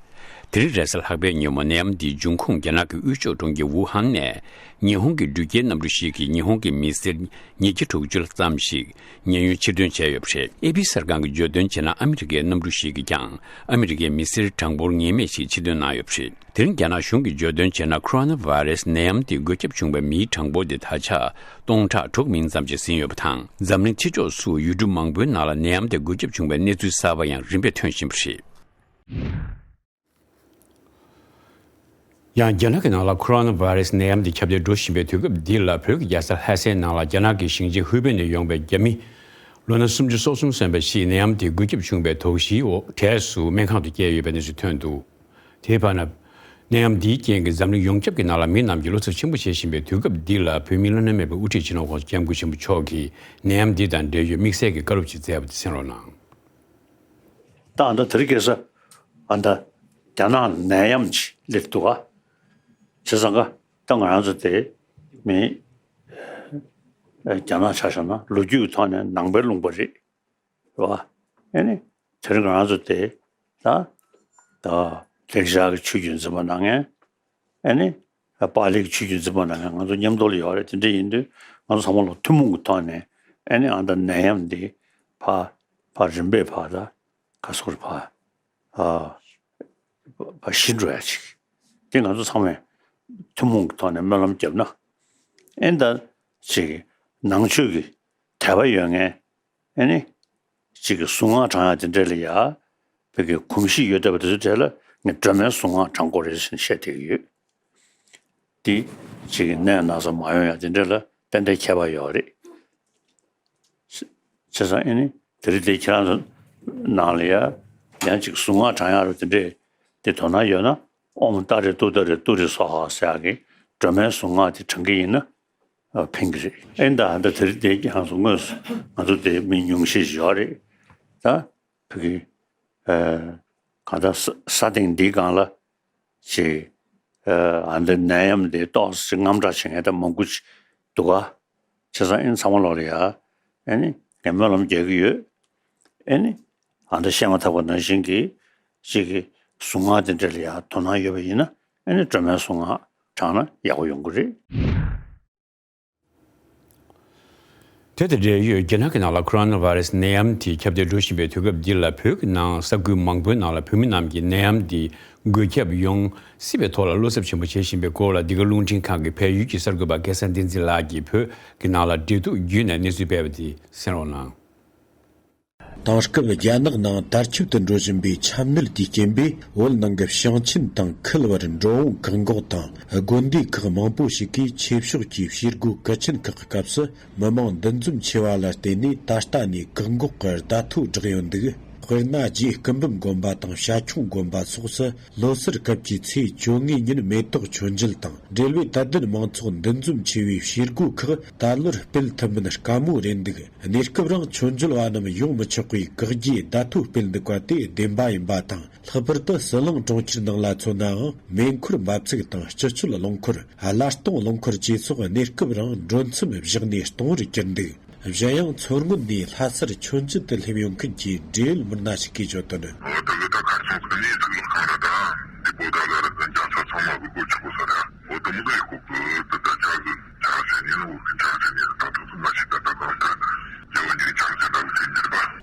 དེ་རིང་རེས་གཟའ་ལྷག་པའི་ཉིན་མོ་ནད་ཡམས་འདིའི་འབྱུང་ཁུངས་རྒྱ་ནག་གི་དབུས་ཕྱོགས་གྲོང་ཁྱེར་ཝུ་ཧན་ནས་ཉི་ཧོང་གི་འགྲུལ་སྐྱེལ་གནམ་གྲུ་ཞིག་གིས་ཉི་ཧོང་གི་མི་སེར་ཉིས་བརྒྱ་དྲུག་ཅུ་ཙམ་ཞིག་ཉེན་གཡོལ་ཕྱིར་འདོན་བྱས་ཡོད་པ་རེད། ཨེ་པི་གསར་ཁང་གིས་བརྗོད་དོན་བྱས་ན། ཨ་མི་རི་ཀའི་གནམ་གྲུ་ཞིག་གིས་ཀྱང་ཨ་མི་རི་ཀའི་མི་སེར་གྲངས་འབོར་ངེས་མེད་ཞིག་ཕྱིར་འདོན་གནང་ཡོད་པ་རེད། དེ་རིང་རྒྱ་ནག་གཞུང་གིས་བརྗོད་དོན་བྱས་ན། ཁོ་རོ་ན་བྷ་རེ་སི་ནད་ཡམས་དེ་འགོས་ཁྱབ་བྱུང་བའི་མིའི་གྲངས་འབོར་དེ་ད་ཆ་སྟོང་ཕྲག་དྲུག་མིན་ཙམ་ཞིག་ཟིན་ཡོད་པ་དང་། འཛམ་གླིང་ཕྱི་ཕྱོགས་སུ་ཡུལ་གྲུ་མང་པོའི་ནང་ལ་ནད་ཡམས་དེ་འགོས་ཁྱབ་བྱུང་བའི་གནས་ཚུལ་གསར་པ་ཡང་རིམ་པས་ཐོན་བཞིན་པ་རེད། ཡང་རྒྱ་ནག་གི་ནང་ལ་ཁོ་རོ་ན་བྷ་རེ་སི་ནད་ཡམས་དེ་ཁྱབ་གདལ་འགྲོ་བཞིན་པའི་དུས་སྐབས་འདི་ལ། བོད་ཀྱི་རྒྱལ་ས་ལྷ་སའི་ནང་ལ་རྒྱ་ནག་གི་ཞིང་ཆེན་ཧུའེ་པེ་ནས་ཡོང་བའི་རྒྱ་མི་ལོ་ན་སུམ་ཅུ་སོ་གསུམ་སོན་པ་ཞིག་ནད་ཡམས་དེ་འགོས་ཁྱབ་བྱུང་བའི་དོགས་གཞིའི་འོག་གྲས་སུ་སྨན་ཁང་དུ་བསྐྱལ་ཡོད་པའི་གནས་ཚུལ་ཐོན་འདུག་དེའི་བར་ན། ནད་ཡམས་འདིའི་རྐྱེན་གྱིས་འཛམ་གླིང་ཡོངས་ཁྱབ་ཀྱི་ནང་ལ་མི་རྣམས་ཀྱིས་བློ་འཚབ་ཆེན་པོ་བྱེད་བཞིན་པའི་དུས་སྐབས་འདི་ལ། བོད་མིའི་བླ་ན་མེད་པའི་དབུ་ཁྲིད་སྤྱི་ནོར་༸གོང་ས་༸སྐྱབས་མགོན་ཆེན་པོ་མཆོག་གིས་ནད་ཡམས་འདི་དང་འབྲེལ་ཡོད་དམིགས་བསལ་གྱི་བཀའ་སློབ་ཅིག་སྩལ་བ་དེ་གསན་རོགས་གནང་། ད་ཨ་ད་དེ་རིང་ཁ་སང་ཨ་ད་རྒྱ་ནག་ནད་ཡམས་ཅིག་སླེབས་འདུག་ག་བྱས་ཙང་ཀ་ད་ང་རང་ཚོ་དེ་མི་རྒྱ་ནག་ཆ་བཞག་ན་ལོ་རྒྱུས་ཀྱི་ཐོག་ནས་ནང་པའི་ལུང་པ་རེད། རེད་བ། ཨེ་ནི། དེ་རིང་ང་རང་ཚོ་དེ་ད་ད་ལེགས་སྦྱར་གྱི་ཆོས་བརྒྱུད་འཛིན་པ་གནང་མཁན། ཨེ་ནི། པཱ་ལི་གི་ཆོས་བརྒྱུད་འཛིན་པ་གནང་མཁན་ང་ཚོ་མཉམ་དུ་ལ་ཡོད་རེད། དེ་འདྲ་ཡིན་དུས་ང་ཚོ་ཚང་མ་ལ་ཐུན་མོང་གི་ཐོག་ནས་ཨེ་ནི་ཨ་ད་ནད་ཡམས་འདི་ཕར་ཕར་རིམ་པས་ཕར་ད་ག་སོག་རེད་ཕར་ཨ་ཕར་ཞི་འགྲོ་ཡ་ཅིག་དེ་ང་ཚོ་ཚང་མས་ཐུན་མོང་གི་ཐོག་ནས་སྨོན་ལམ་བརྒྱབ་ན་ཨེ་ད་ཅིག་ནང་ཆོས་ཀྱི་དད་པ་ཡོད་མཁན། ཨེ་ནི། གཅིག་གི་གཟུངས་སྔགས་བགྲང་ཡག་དེ་འདྲས་ལ་ཡ། བོད་ཀྱི་གོམས་གཤིས་ཡོད་བསྡད་པ་དེ་ཚོའི་གྲས་ལ་ངས་སྒྲོལ་མའི་གཟུངས་སྔགས་བགྲང་དགོས་རེད་ཟེར་ནས་བཤད་བསྡད་ཀྱི་ཡོད། འདི། གཅིག་གི་ནད་ན་ཚ་མ་ཡོང་ཡག་དེ་འདྲས་ལ་ཏན་ཏན་ཁྱད་པར་ཡོད་རེད། བྱས་ཙང་ཨེ་ནི། དེ་རིང་དེ་ཁྱེད་རང་ཚོ་ནང་ལ་ཡ། ཡང་གཅིག་གཟུངས་སྔགས་བགྲང་ཡག་རུ་དེ་འདྲས། དེ་དོ་སྣང་ཡོད་ན། ཨོཾ་ཏཱ་རེ་ཏུཏྟཱ་རེ་ཏུ་རེ་སྭཱ་ཧཱ་ཟེར་ཡག་གི་སྒྲོལ་མའི་གཟུངས་སྔགས་དེ་བགྲང་གི་ཡིན་ན། ཨ་ཕན་གྱི་རེད། ཨེ་ད་ཨ་ད་དེ་རིང་དེ་ཁྱེད་རང་ཚོ་དངོས་སུ་ང་ཚོ་དེ་མི་ཉུང་ཤས་ཤིག་ཡོད་རེད། ད་བོད་ཀྱི་ཨ་གང་ལྟར་ས་ས་སྟེང་འདིའི་སྒང་ལ་ཅིག་ཨ་ཨ་འདི་ནད་ཡམས་འདི་ཏོག་ཙམ་དངངས་སྐྲག་བྱེད་མཁན་ད་མང་པོ་ཅིག་འདུག་ག་བྱས་ཙང་ཨེ་ཚང་མ་ལོག་ལ་ཡ་ཨེ་ནི་ངས་སྨོན་ལམ་རྒྱག་གི་ཡོད། ཨེ་ནི་ཨ་ད་བཤད་མ་ཐག་པ་ནང་བཞིན་གྱི་ཅིག་གི་གཟུངས་སྔགས་དེ་འདྲ་ལ་ཡ་དོ་སྣང་ཡོད་པ་ཡིན་ན་ཨེ་ནི་སྒྲོལ་མའི་གཟུངས་སྔགས་ བཏང་ན་ཡག་པོ་ཡོང་གི་རེད། དེ་དང་འབྲེལ་ཡོད་རྒྱ་ནག་གི་ནང་ལ་ཁོ་རོ་ན་བྷ་ར་སི་ནད་ཡམས་དེ་ཁྱབ་གདལ་འགྲོ་བཞིན་པའི་དུས་སྐབས་འདི་ལ། བོད་ཀྱི་ནང་ས་ཁུལ་མང་པོའི་ནང་ལ་བོད་མི་རྣམས་ཀྱིས་ནད་ཡམས་འདི་འགོས་ཁྱབ་ཡོང་སྲིད་པའི་ཐོག་ལ་བློ་འཚབ་ཆེན་པོ་བྱེད་བཞིན་པའི་སྐོར་ལ། འདི་ག་རླུང་འཕྲིན་ཁང་གི་བལ་ཡུལ་གྱི་གསར་འགོད་པ་སྐལ་བཟང་བསྟན་འཛིན་ལགས་ཀྱིས་བོད་ཀྱི་ནང་ལ་འབྲེལ་གཏུག་བརྒྱུད་ནས་གནས་ཚུལ་སྤེལ་བ་དེ་གསན་རོགས་གནང་། དེང་སྐབས་རྒྱ་ནག་ནང་དར་ཁྱབ་ཏུ་འགྲོ་བཞིན་པའི་ཆམ་ནད་ཀྱི་རྐྱེན་པས། བོད་ནང་གི་ཞིང་ཆེན་དང་ཁུལ་བར་འགྲོ་འོང་བཀག་འགོག་དང་། དགོན་སྡེ་ཁག་མང་པོ་ཞིག་གིས་ཆོས་ཕྱོགས་ཀྱི་བྱེད་སྒོ་གལ་ཆེན་ཁག་གི་སྐབས་སུ་མི་མང་འདུ་འཛོམས་ཆེ་བ་ལ་བརྟེན་ནས། ད་ལྟ་ནས་བཀག་འགོག་གི་བརྡ་ཐོ་བསྒྲགས་ཡོད་འདུག། དཔེར་ན། རྗེ་སྐུ་འབུམ་དགོན་པ་དང་བྱ་ཁྱུང་དགོན་པ་སོགས་སུ་ལོ་གསར་སྐབས་ཀྱི་ཚེས་བཅོ་ལྔའི་ཉིན་མེ་ཏོག་མཆོད་མཇལ་དང་འབྲེལ་བའི་དད་ལྡན་མང་ཚོགས་འདུ་འཛོམས་ཆེ་བའི་བྱེད་སྒོ་ཁག་ད་ལོར་སྤེལ་ཐུབ་མིན་དཀའ་མོ་རེད་འདུག། གནས་སྐབས་རིང་ཆོས་འབྱོར་བ་རྣམས་ཡོང་མི་ཆོག་པའི་བཀག་རྒྱའི་བརྡ་ཐོ་སྤེལ་འདུག་པ་དེ་བདེན་པ་ཡིན་པ་དང་། ལྷག་པར་དུ་ཟི་ལིང་གྲོང་ཁྱེར་ནང་ལ་མཚོན་ནའང་། མེ་འཁོར་འབབ་ཚུགས་དང་སྤྱི་སྤྱོད་རླངས་འཁོར། གླ་གཏོང་རླངས་འཁོར་བཅས་སོགས་གནས་སྐབས་རིང་འགྲོ་མཚམས་བཞག་ནས་གཏོང་བར་གྱུར་འདུག། གཞན་ཡང་མཚོ་སྔོན་ནས་ལྷ་སར་མཆོད་མཇལ་དུ་སླེབས་ཡོང་མཁན་གྱི་འབྲེལ་ཡོད་མི་སྣ་ཞིག་གིས་བརྗོད་དོན། འོ་དེ་གི་ད་གར་སོང་ཟིག་ནས་ཟིག་ལག་ཁང་ར་ད་འདི་པོ་ད་ལ་ར་ད་རྒྱ་ཚ་ཚང་མ་གི་སྒོ་ཆག་པོ་ས་ར། འོ་དེ་མོ་ཟིག་ཡི་ཁོག་གི་ད་ད་ཆ་ཟིག་ཆ་ཟིག་ཉིན་འོ་གི་ཆ་ཟིག་ཉིན་ད་ཐུག་ཟིག་མ་ཤི་ད་ད་གང་ད་རྒྱ་བ་ཉིན་ཆ་ཟིག་ད་གི་ཟིག་ཉིན་པ།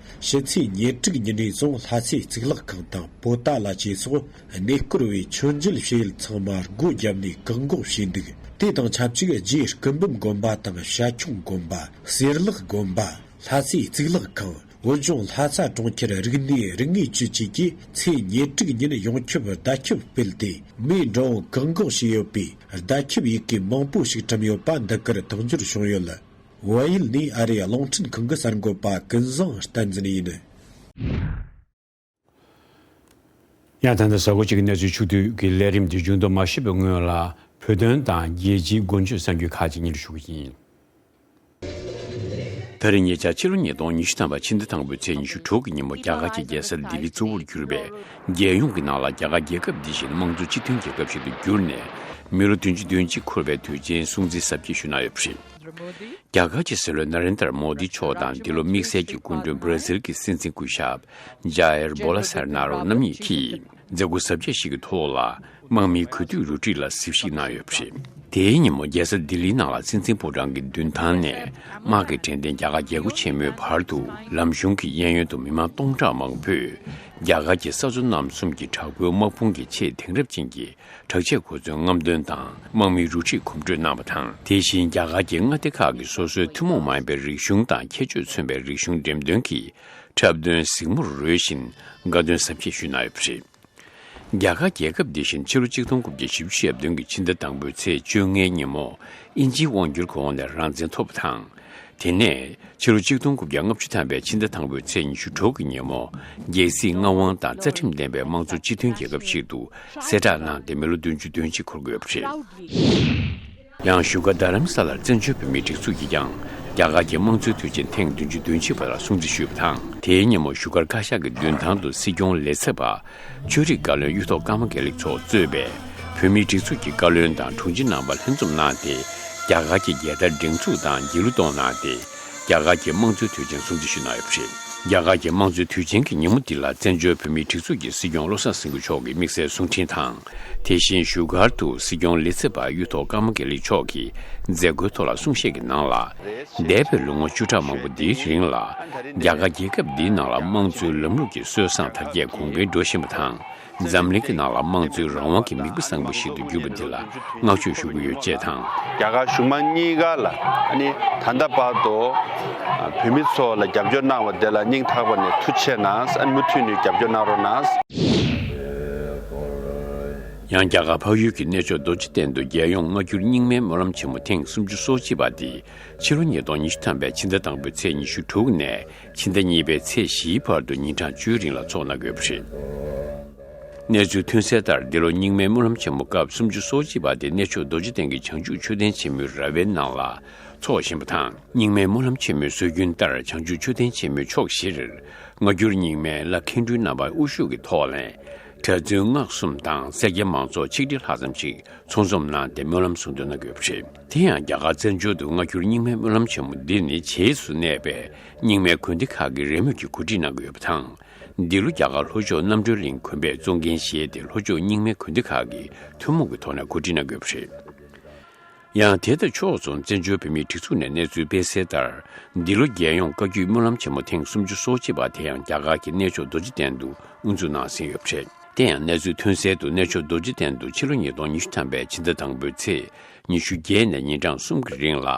ཕྱི་ཚེས་ཉེར་དྲུག་ཉིན་ནས་བཟུང་ལྷ་སའི་གཙུག་ལག་ཁང་དང་པོ་ཏཱ་ལ་བཅས་སོགས་གནས་སྐོར་བའི་མཆོད་མཇལ་བྱེད་ཡུལ་ཚང་མ་སྒོ་བརྒྱབ་ནས་བཀག་འགོག་བྱས་འདུག། དེ་དང་ཆབས་ཅིག་རྗེ་སྐུ་འབུམ་དགོན་པ་དང་བྱ་ཁྱུང་དགོན་པ། གསེར་ལག་དགོན་པ། ལྷ་སའི་གཙུག་ལག་ཁང་། བོད་ལྗོངས་ལྷ་ས་གྲོང་ཁྱེར་རིག་གནས་རིག་དངོས་ཅུས་བཅས་ཀྱིས་ཚེས་ཉེར་དྲུག་ཉིན་ཡོངས་ཁྱབ་བརྡ་ཁྱབ་སྤེལ་ཏེ། མིའི་འགྲོ་འོང་བཀག་འགོག་བྱས་ཡོད་པའི་བརྡ་ཁྱབ་ཡི་གེ་མང་པོ་ཞིག་བཀྲམ་ཡོད་པ་འདི་གར་མཐོང་རྒྱུར་བྱུང་ཡོད། བལ་ཡུལ་ནས་ཨ་རིའི་རླུང་འཕྲིན་ཁང་གི་གསར་འགོད་པ་ཀུན་བཟང་བསྟན་འཛིན་ཡིན། ཡང་ད་ལྟ་གཟའ་འཁོར་གཅིག་གི་གནས་ཚུལ་ཕྱོགས་བསྡུས་ཀྱི་ལས་རིམ་འདི་མཇུག་བསྡོམས་མ་ཞུས་པའི་སྔོན་ལ། བོད་དོན་དང་རྒྱལ་སྤྱིའི་འགོ་བརྗོད་གསར་འགྱུར་ཁག་ཅིག་སྙན་སྒྲོན་ཞུ་གི་ཡིན། ད་རེས་ཉེ་ཆར་ཕྱི་ལོ་ཉིས་སྟོང་ཉི་ཤུ་ཐམ་པ་ཕྱི་ཟླ་དང་པོའི་ཚེས་ཉི་ཤུ་དྲུག་གི་ཉིན་མོ། རྒྱ་གར་གྱི་རྒྱལ་ས་ལྡི་ལི་གཙོ་བོར་གྱུར་པའི་རྒྱལ་ཡོངས་ཀྱི་ནང་ལ། རྒྱ་གར་རྒྱལ་ཁབ་འདི་བཞིན་དམངས་གཙོ་སྤྱི་མཐུན་རྒྱལ་ཁབ་ཞིག་ཏུ་གྱུར་ནས་མི་ལོ་བདུན་ཅུ་དོན་གཅིག་འཁོར་བའི་དུས་ཆེན་སྲུང་བརྩི་གཟབ་རྒྱས་ཞུས་གནང་ཡོད་པ་རེད། རྒྱ་གར་གྱི་སྲིད་བློན་ན་རེན་དར་མོ་དི་མཆོག་དང་། འདི་ལོ་དམིགས་བསལ་གྱི་སྐུ་མགྲོན་བྷར་ཛིལ་གྱི་སྲིད་འཛིན་སྐུ་ཞབས་ཇཱ་ཡེར་བོ་ལ་སར་ན་རོ་རྣམ་གཉིས་ཀྱིས་མཛད་སྒོ་གཟབ་རྒྱས་ཤིག་གི་ཐོག་ལ། དམག་མིའི་གུས་འདུད་རུ་སྒྲིག་ལ་གཟིགས་ཞིབ་གནང་ཡོད་པ་རེད། དེའི་ཉིན་མོ་རྒྱལ་ས་ལྡི་ལིའི་ནང་ལ་སྲིད་འཛིན་ཕོ་བྲང་གི་མདུན་ཐང་ནས། དམག་གི་དྲན་རྟེན་རྒྱ་གར་རྒྱལ་སྒོ་ཆེན་མོའི་བར་དུ། ལམ་གཞུང་གི་གཡས་གཡོན་དུ་མི་མང་སྟོང་ཕྲག་མང་པོས་རྒྱ་གར་གྱི་ས་མཚོ་རྣམ་གསུམ་གྱི་དྲག་པོའི་དམག་དཔུང་གི་ཆེས་དེང་རབས་ཅན་གྱི་དྲག་ཆས་གོ་མཚོན་རྔམ་སྟོན་དང་། དམག་མིའི་རུ་ཁྲིད་གོམ་བགྲོད་གནང་བ་དང་། དེ་བཞིན་རྒྱ་གར་གྱི་མངའ་སྡེ་ཁག་གི་སོ་སོའི་ཐུན་མོང་མ་ཡིན་པའི་རིག་གཞུང་དང་ཁྱད་ཆོས་མཚོན་པའི་རིག་གཞུང་འགྲེམས་སྟོན་གྱི་འཁྲབ་སྟོན་གཟིགས་མོར་རོལ་བཞིན་དགའ་སྟོན་གཟབ་རྒྱས་ཞུས་གནང་ཡོད་པ་རེད། རྒྱ་གར་རྒྱལ་ཁབ་འདི་བཞིན་ཕྱི་ལོ་ཆིག་སྟོང་དགུ་བརྒྱ་བཞི་བཅུ་ཞེ་བདུན་གྱི་ཕྱི་ཟླ་དང་པོའི་ཚེས་བཅོ་ལྔའི་ཉིན་མོ། དབྱིན་ཇིའི་དབང་བསྒྱུར་གྱི་འོག་ནས་རང་བཙན་ཐོབ་པ་དང་། དེ་ནས་ཕྱི་ལོ་ཆིག་སྟོང་དགུ་བརྒྱ་ལྔ་བཅུ་ཐམ་པའི་ཕྱི་ཟླ་དང་པོའི་ཚེས་ཉི་ཤུ་དྲུག་གི་ཉིན་མོ། རྒྱལ་སྲིད་མངའ་དབང་དང་རྩ་ཁྲིམས་ལྡན་པའི་དམངས་གཙོ་སྤྱི་མཐུན་རྒྱལ་ཁབ་ཞིག་ཏུ་གསལ་བསྒྲགས་གནང་སྟེ་མི་ལོ་བདུན་ཅུ་དོན་གཅིག་འཁོར་དགོས་པ་རེད། ཡང་བཞུགས་སྒར་རྡ་རམ་ས་ལར་བཙན་བྱོལ་བོད་མིའི་སྒྲིག་འཛུགས་ཀྱིས་ཀྱང་རྒྱ་གར་གྱི་དམངས་གཙོའི་དུས་ཆེན་ཐེངས་བདུན་ཅུ་དོན་གཅིག་པ་ལ་སྲུང་བརྩི་ཞུས་པ་དང་། དེའི་ཉིན་མོ་བཞུགས་སྒར་བཀའ་ཤག་གི་མདུན་ཐང་དུ་སྲིད་སྐྱོང་ལས་ཚབ་པ། ཆོས་རིག་བཀའ་བློན་གཡུ་ཐོག་ཀརྨ་དགེ་ལེགས་མཆོག་གཙོས་པའི་བོད་མིའི་སྒྲིག་འཛུགས་ཀྱི་བཀའ་བློན་དང་དྲུང་ཆེ་རྣམ་པ་ལྷན་འཛོམས་གནང་སྟེ། རྒྱ་གར་གྱི་རྒྱལ་དར་སྒྲེང་འཛུགས་དང་རྒྱལ་གླུ་གཏོང་གནང་སྟེ། རྒྱ་གར་གྱི་དམངས་གཙོའི་དུས་ཆེན་སྲུང་བརྩི་ཞུས་གནང་ཡོད་པ་རེད། རྒྱ་གར་གྱི་དམངས་གཙོའི་དུས་ཆེན་གྱི་ཉིན་མོ་འདི་ལ་བཙན་བྱོལ་བོད་མིའི་སྒྲིག་འཛུགས་ཀྱི་སྲིད་སྐྱོང་བློ་བཟང་སེང་གེ་མཆོག་གིས་དམིགས་བསལ་གསུང་འཕྲིན་དང་། དེ་བཞིན་བཞུགས་སྒར་དུ་སྲིད་སྐྱོང་ལི་ཙེ་པ་གཡུ་ཐོག་ཀརྨ་དགེ་ལེགས་མཆོག་གིས་མཛད་སྒོའི་ཐོག་ལ་གསུང་བཤད་ཀྱི་ནང་ལ། འདས་པའི་ལོ་ངོ་བཅུ་ཕྲག་མང་པོ་འདིའི་རིང་ལ། རྒྱ་གར་རྒྱལ་ཁབ་འདིའི་ནང་ལ་དམངས་གཙོའི་ལམ་ལུགས་ཀྱི་སྲོལ་བཟང་དར་རྒྱས་གོང་འཕེལ་འགྲོ་བཞིན་པ་དང་། འཛམ་གླིང་གི་ནང་ལ་དམངས་གཙོའི་རང་དབང་གི་མིག་དཔེ་བཟང་པོ་ཞིག་ཏུ་གྱུར་པ་འདི་ལ་བསྔགས་བརྗོད་ཞུ་གི་ཡོད་ཅེས་དང་། རྒྱ་གར་གཞུང་མང་གཉིས་ཀ་ལ་ཨ་ནི་ད་ལྟ་བར་དུ་བོད་མི་ཚོ་ལ་རྒྱབ་སྐྱོར་གནང་བ་དེ་ལ་སྙིང་ཐག་པ་ནས་ཐུགས་རྗེ་ཆེ་གནང་། ཨ་ནི་མུ་མཐུད་ནས་རྒྱབ་སྐྱོར་གནང་རོགས་གནང་། ཡང་རྒྱ་གར་འཕགས་ཡུལ་གྱི་གནས་མཆོག་རྡོ་རྗེ་གདན་དུ་རྒྱལ་ཡོངས་སྔ་འགྱུར་རྙིང་མའི་སྨོན་ལམ་ཆེན་མོ་ཐེངས་སུམ་ཅུ་སོ་གཅིག་པ་དེ་ཕྱི་ལོ་ཉིས་སྟོང་ཉི་ཤུ་ཐམ་པའི་ཕྱི་ཟླ་དང་པོའི་ཚེས་ཉི་ཤུ་དྲུག་ནས་ཕྱི་ཟླ་གཉིས་པའི་ཚེས་བཞིའི་བར་དུ་ཉིན་གྲངས་བཅུའི་རིང་ལ་འཚོགས་གནང་དགོས་པ་རེད། གནས་ཚུལ་ཐོན་གསལ་ལྟར། འདི་ལོ་རྙིང་མའི་སྨོན་ལམ་ཆེན་མོ་སྐབས་སུམ་ཅུ་སོ་གཅིག་པ་དེ་གནས་མཆོག་རྡོ་རྗེ་གདན་གྱི་བྱང་ཆུབ་མཆོད་རྟེན་ཆེན་མོའི་ར་བའི་ནང་ལ་འཚོགས་བཞིན་པ་དང་། རྙིང་མའི་སྨོན་ལམ་ཆེན་མོའི་སྲོལ་རྒྱུན་ལྟར། བྱང་ཆུབ་མཆོད་རྟེན་ཆེན་མོའི་ཕྱོགས་བཞིར་སྔ་འགྱུར་རྙིང་མའི་བླ་མཁན་སྤྲུལ་རྣམ་པ་དབུ་བཞུགས་ཀྱི་ཐོག་ནས། གྲྭ་བཙུན་སྔགས་གསུམ་དང་སེར་སྐྱ་མང་ཚོགས་ཆིག་ཁྲི་ལྷག་ཙམ་ཞིག་ཚང་འཛོམས་གནང་སྟེ་སྨོན་ལམ་གསུང་འདོན་གནང་དགོས་པ་རེད། དེ་ཡང་རྒྱ་གར་བཙན་བྱོལ་དུ་སྔ་འགྱུར་རྙིང་མའི་སྨོན་ལམ་ཆེན་མོ་འདི་ནི་རྗེས་སུ་གནས་པའི་རྙིང་མའི་དགོན་སྡེ་ཁག་གིས་རེས་མོས་ཀྱིས་གོ་སྒྲིག་གནང་གི་ཡོད་པ་དང་། འདི་ལོ་རྒྱ་གར་ལྷོ་ཕྱོགས་རྣམ་གྲོལ་གླིང་དགོན་པས་གཙོ་འགན་བཞེས་ཏེ། ལྷོ་ཕྱོགས་རྙིང་མའི་དགོན་སྡེ་ཁག་གིས་ཐུན་མོང་གི་ཐོག་ནས་གོ་སྒྲིག་གནང་དགོས་པ་རེད། ཡང་། དེ་དང་ཕྱོགས་མཚུངས་བཙན་བྱོལ་བོད་མིའི་སྒྲིག་འཛུགས་ནས་གནས་ཚུལ་སྤེལ་གསལ་ལྟར། འདི་ལོ་རྒྱལ་ཡོངས་བཀའ་བརྒྱུད་སྨོན་ལམ་ཆེན་མོ་ཐེངས་སུམ་ཅུ་སོ་གཅིག་པ་དེ་ཡང་རྒྱ་གར་གྱི་གནས་མཆོག་རྡོ་རྗེ་གདན་དུ་དབུ་འཛུགས་གནང་ཟིན་ཡོད་པ་རེད། དེ་ཡང་གནས་ཚུལ་ཐོན་གསལ་དུ། གནས་མཆོག་རྡོ་རྗེ་གདན་དུ་ཕྱི་ལོ་ཉིས་སྟོང་ཉི་ཤུ་ཐམ་པའི་ཕྱི་ཟླ་དང་པོའི་ཚེས་ཉི་ཤུ་བརྒྱད་ནས་ཉིན་གྲངས་གསུམ་གྱི་རིང་ལ།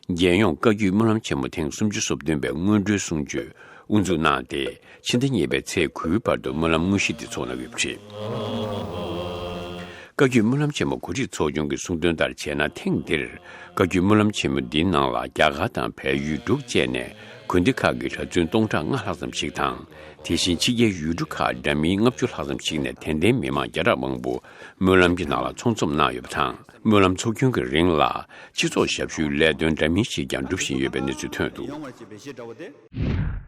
རྒྱལ་ཡོངས་བཀའ་བརྒྱུད་སྨོན་ལམ་ཆེན་མོ་ཐེངས་སུམ་ཅུ་སོ་བདུན་པའི་སྔོན་འགྲོའི་གསུང་ཆོས་དབུ་འཛུགས་གནང་སྟེ། ཕྱི་ཟླ་གཉིས་པའི་ཚེས་དགུའི་བར་དུ་སྨོན་ལམ་དངོས་གཞི་འདི་ཚོགས་གནང་ཡོད་པ་རེད། བཀའ་བརྒྱུད་སྨོན་ལམ་ཆེན་མོ་གོ་སྒྲིག་ཚོགས་ཆུང་གི་གསུང་དོན་ལྟར་བྱས་ན། ཐེངས་འདིར་བཀའ་བརྒྱུད་སྨོན་ལམ་ཆེན་མོ་འདིའི་ནང་ལ་རྒྱ་གར་དང་བལ་ཡུལ་དྲུག་བཅས་ནས་དགོན་སྡེ་ཁག་གི་གྲྭ་བཙུན་སྟོང་ཕྲག་ལྔ་ལྷག་ཙམ་ཞིག་དང་། དེ་བཞིན་ཕྱི་རྒྱལ་ཡུལ་གྲུ་ཁག་འདྲ་མིན་ལྔ་བཅུ་ལྷག་ཙམ་ཞིག་ནས་དད་ལྡན་མི་མང་བརྒྱ་ཕྲག་མང་པོ་སྨོན་ལམ་གྱི་ནང་ལ་ཚོགས་འཛོམས་གནང་ཡོད་པ་དང་། སྨོན་ལམ་ཚོགས་རྒྱུན་གྱི་རིང་ལ་སྤྱི་ཚོགས་ཞབས་ཞུའི་ལས་དོན་འདྲ་མིན་ཞིག་ཀྱང་སྒྲུབ་བཞིན་ཡོད་པའི་གནས་ཚུལ་ཐོན་འདུག།